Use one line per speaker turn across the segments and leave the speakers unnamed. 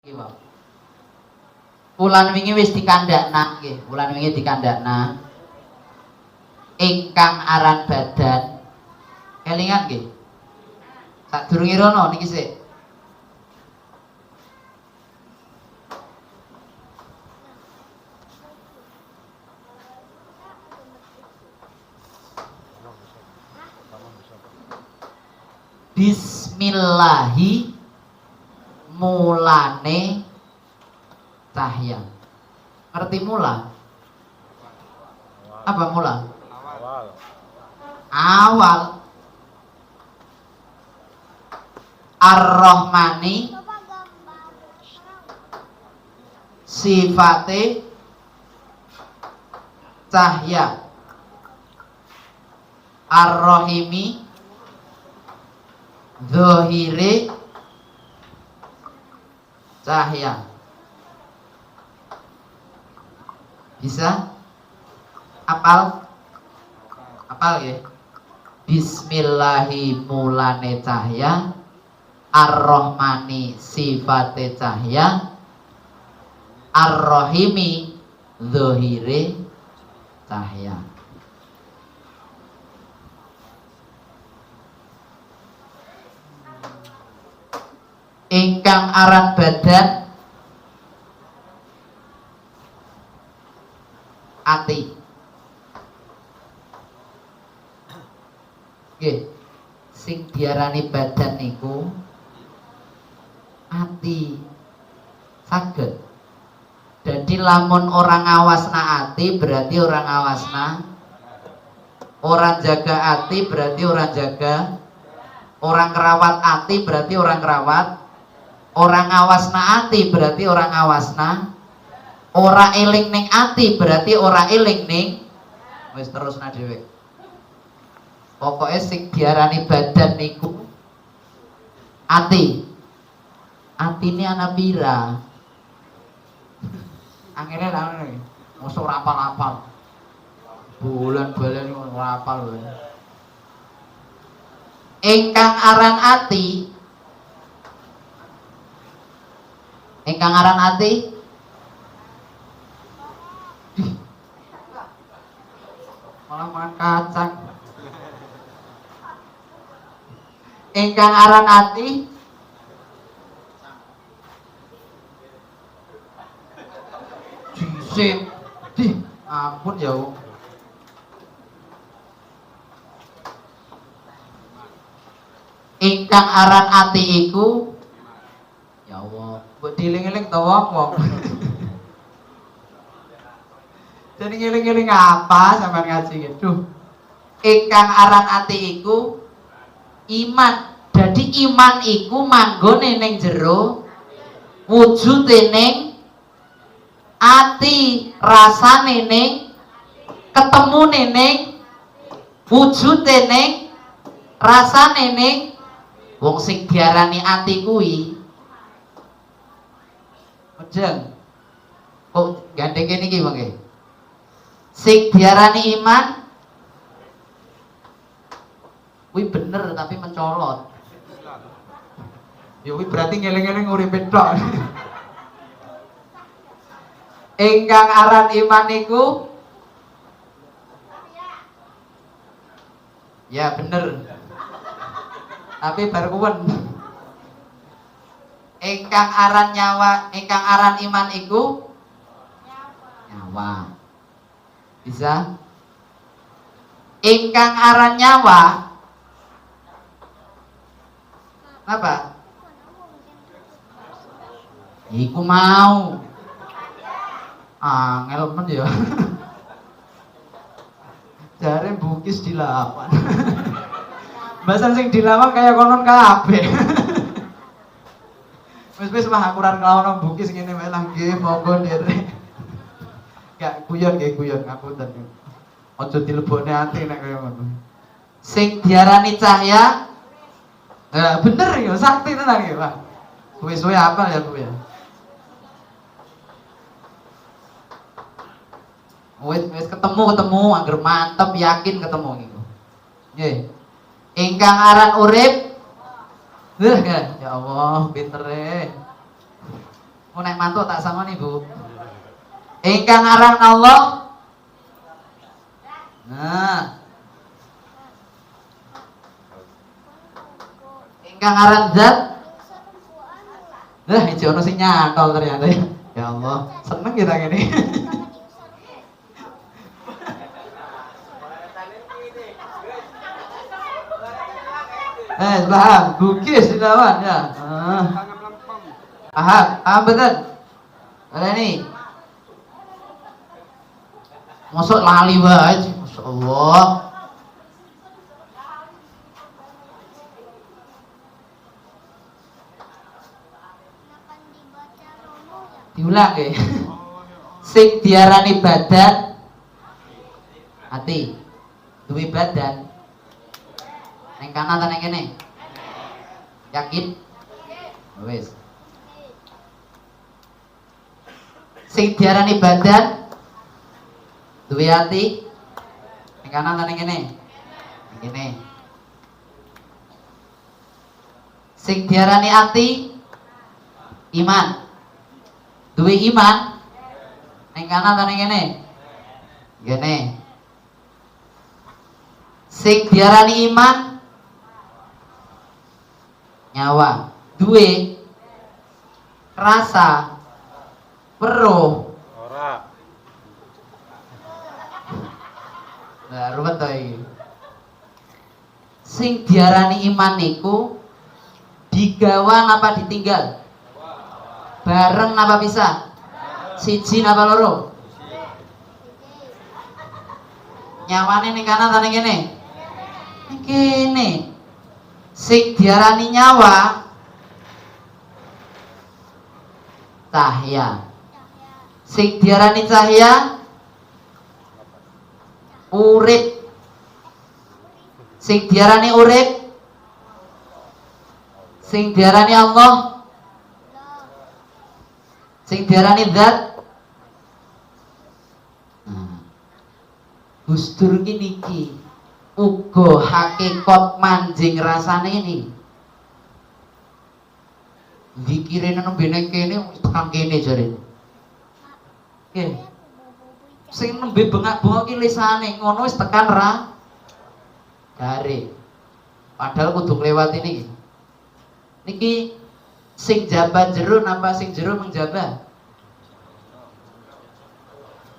Iki wae. Wulan wingi wis dikandhakna nggih, wulan wingi dikandhakna. Ingkang aran badan kelingan nggih. Sadurunge rono niki sik. Bismillahi mulane cahya. Ngerti mula? Apa mula?
Awal.
Awal. Ar-Rahmani sifate cahya. Ar-Rahimi zahire cahya. Bisa? Apal? Apal ya? Bismillahi mulane cahya, Ar-Rahmani sifate cahya, Ar-Rahimi zahire cahya. Ingkang aran badan ati. Nggih. Sing diarani badan niku ati. Saged. Jadi lamun orang ngawasna ati berarti orang ngawasna, orang jaga ati berarti orang jaga, orang kerawat ati berarti orang kerawat, orang ngawasna ati berarti orang ngawasna, ora eling ning ati berarti ora eling ning wis terusna dhewe. Pokoke sing diarani badan niku ati. Atine ana pira? Angele lah ngono iki. Mosok ora apal-apal. Bulan-balen ora apal kowe. Ingkang aran ati, ingkang aran ati, malah makan kacang. Ingkang aran ati jisim. Dih, ampun ya Allah. Ingkang aran ati iku ya Allah, mbok dieling-eling to wong-wong. Jadi ngeling-ngeling apa sampean ngaji gitu. Ingkang aran ati iku iman. Jadi iman iku manggone ning jero, wujude ning ati, rasane ning, ketemune ning, wujude ning, rasane ning. Wong sing diarani ati kuwi Mejeng. Kok gandeng kene iki mangke? Sing diarani iman kuwi bener tapi mencolot. Ya kuwi berarti ngeling-eling uripe tok. Ingkang aran iman niku ya bener. Tapi bar kuwen. Ingkang aran nyawa, ingkang aran iman iku nyawa. Bisa? Ingkang aran nyawa apa? Iku mau. Angel men ya. Jare bukis dilawan. Bahasan sing dilawan kaya konon kabeh. Wis-wis mah aku ora nglawan bukis ngene wae lah nggih monggo nderek. Gak guyon nggih guyon ngapunten. Aja dilebokne ati nek kaya ngono. Sing diarani cahya ya bener ya sakti tenan ya, Pak. Suwe-suwe apal ya, Bu ya. Wis wis ketemu angger mantep yakin ketemu niku. Nggih. Ingkang aran urip. Ya Allah, pintere. Mau nek mantuk tak sangoni, Bu. Ingkang aran Allah. Nah. Ingkang aran zat. Nah, iki ono sing nyantol ternyata ya. Ya Allah, seneng kita ngene. Paham, bugis dilawan ya. Paham, paham betul. Ada nih. Masuk lali wae, Masya Allah. Diulang ya. Sing diarani badan ati. Duwe badan. Neng kanan ta neng kene? Yakin? Wis. Sing diarani badan duwe ati. Neng kanan ta neng kene? Neng kene. Sing diarani ati iman. Duwe iman neng kanan ta neng kene? Kene. Sing diarani iman nyawa, duwe rasa, weruh.
Ora.
Lah ruwet to iki. Sing diarani iman niku digawa napa ditinggal? Bareng napa bisa? Siji napa loro? Nyawane ning kanan ta ning kene? Ning kene. Sing diarani nyawa cahya. Sing diarani cahya urip. Sing diarani urip, sing diarani Allah, sing diarani zat. Nah, Gus Dur ki niki uga hakikat manjing rasane ini. Zikire nembe nang kene wis tekan kene jare. Nggih. Sing nembe bengak-bengok ki lisane ngono wis tekan ra gare. Padahal kudu nglewati niki. Niki sing jaba jero napa sing jero mengjaba?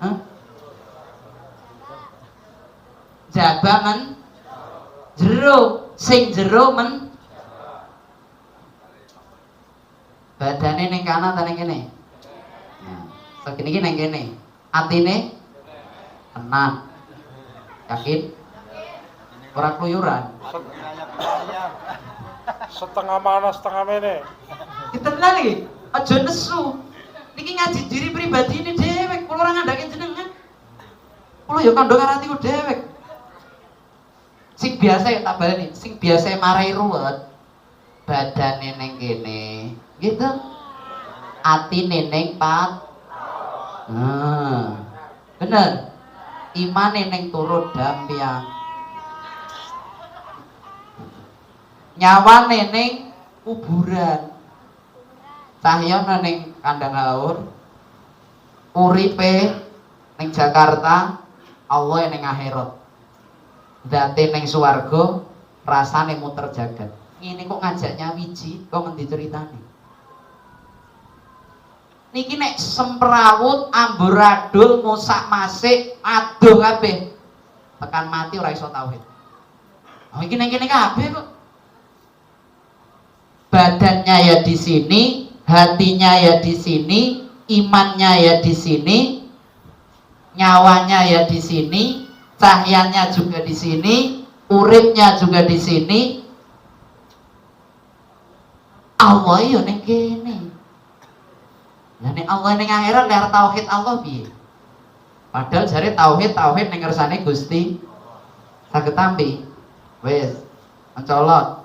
Hah? Jaba men jero, sing jero men badane ning kanan ta ning kene? Nah, saiki niki ning kene. Atine tenang. Yakin? Ora kluyuran.
Setengah mana setengah mene.
Ditenan iki. Aja nesu. Niki ngaji diri pribadi ini dewek, kula ora ngandhake jenengan. Kula ya kandha karo atiku dewek. Sing biasa ya tak baleni, sing biasa marai ruwet badane ning kene, gitu. Atine ning pat. Nah, bener. Imane ning turut dampiang. Nyawane ning kuburan. Cahyana ning kandang haur. Uripe ning Jakarta, Allah ning akhirat. Zate ning swarga, rasane muter jagat. Ngene kok ngajak nyawiji, kok ngendi ceritane? Niki nek semrawut, amburadul, musak-masik, adoh kabeh. Tekan mati ora iso tauhid. Oh iki ning kene kabeh kok. Badannya ya di sini, hatinya ya di sini, imannya ya di sini, nyawanya ya di sini, cahyanya juga di sini, uripnya juga di sini. Allah ya ning kene. Lah nek Allah ning akhirat nek tauhid Allah piye? Padahal jare tauhid ning ngersane Gusti saged tampi. Wis, mencolot.